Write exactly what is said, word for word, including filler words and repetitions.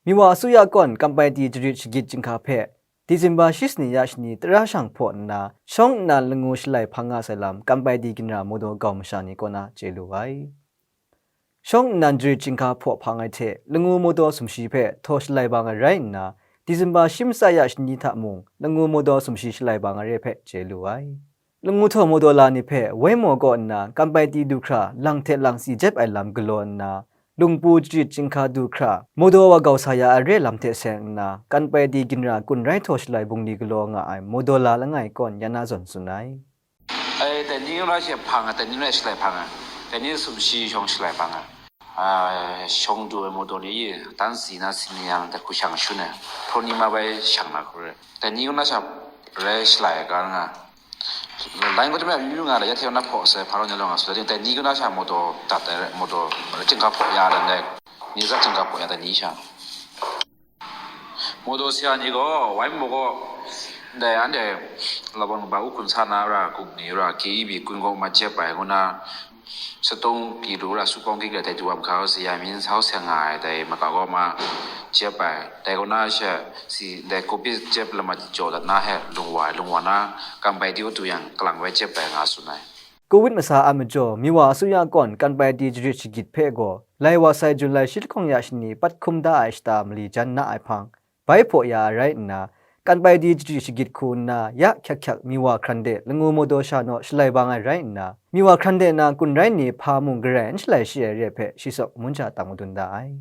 Miwa asuya kawn Kanpaiti jarit shagit chyinghka hpe Disemba shi sani ya shani tara shang hpaw nna, shawng nnan langu shalai hpang nga sai lam Kanpaiti ginra modaw gau masha ni kaw na chye lu ai. Shawng nnan jarit chyinghka hpaw hpang ai hte langu modaw sumshi hpe htaw shalai bang ai rai nna, Disemba shi matsa ya shani hta mung langu modaw sumshi shalai bang ai re hpe chye lu ai. Langu htaw modaw la ni hpe waimaw kaw nna Kanpaiti du hkra lang hte lang si jep ai lam galaw nna, lungpu jarit chyinghka du hkra modaw wa gau sa ya ai re lam hte seng nna, Kanpaiti ginra kun rai htaw shalai bungli galaw nga ai modaw la langai kawn yan na zawn tsun ai. Ai, dai ni na she hpang ai, dai ni na shalai hpang ai, dai ni sumshi shawng shalai hpang ai. A, shawng du ai modaw ni, dan si na si ni yang, dai hku shang shun ai, hpraw ni ma bai shang na hku rai. Dai ni na sha rai shalai ai ga nga. Lai ngut mi yu nga la, ya hte na hpaw sai, hpa rau ni rau nga su, dai ni na sha modaw dat ai, modaw chyinghka hpaw ya lan dai, ni za chyinghka hpaw ya dai ni sha. Modaw sha ni gaw, wai maw gaw, dai anhte Laban kaba u hkun sa na ra, guk ni ra, K E B kun gaw ma jep ai, ngu na, Satong pyi lu ra, su kawng kik ra, dai du wa mahka gaw, sa ya myin sau seng nga ai, dai maka gaw ma jep ai, dai gaw na she, si, dai covid jep lama jaw dat na he, lung wa ai, lung wa na, Kanpaiti u tu yang, kalang bai jep ai, nga tsun ai. Covid masa a majaw, Miwa asuya kawn Kanpaiti jarit shagit hpe gaw, lai wa sai Jun lai shi lahkawng ya shani pat hkum da ai shata mali jan na ai hpang, bai hpaw ya ai rai nna, Kanpaiti jarit shagit hku nna, ya hkyak hkyak Miwa hkran de langu modaw sha naw shalai bang ai rai nna, Miwa hkran de na kun rai ni hpa mung garai n shalai shi ai re hpe shi sawk mun sha tang madun da ai.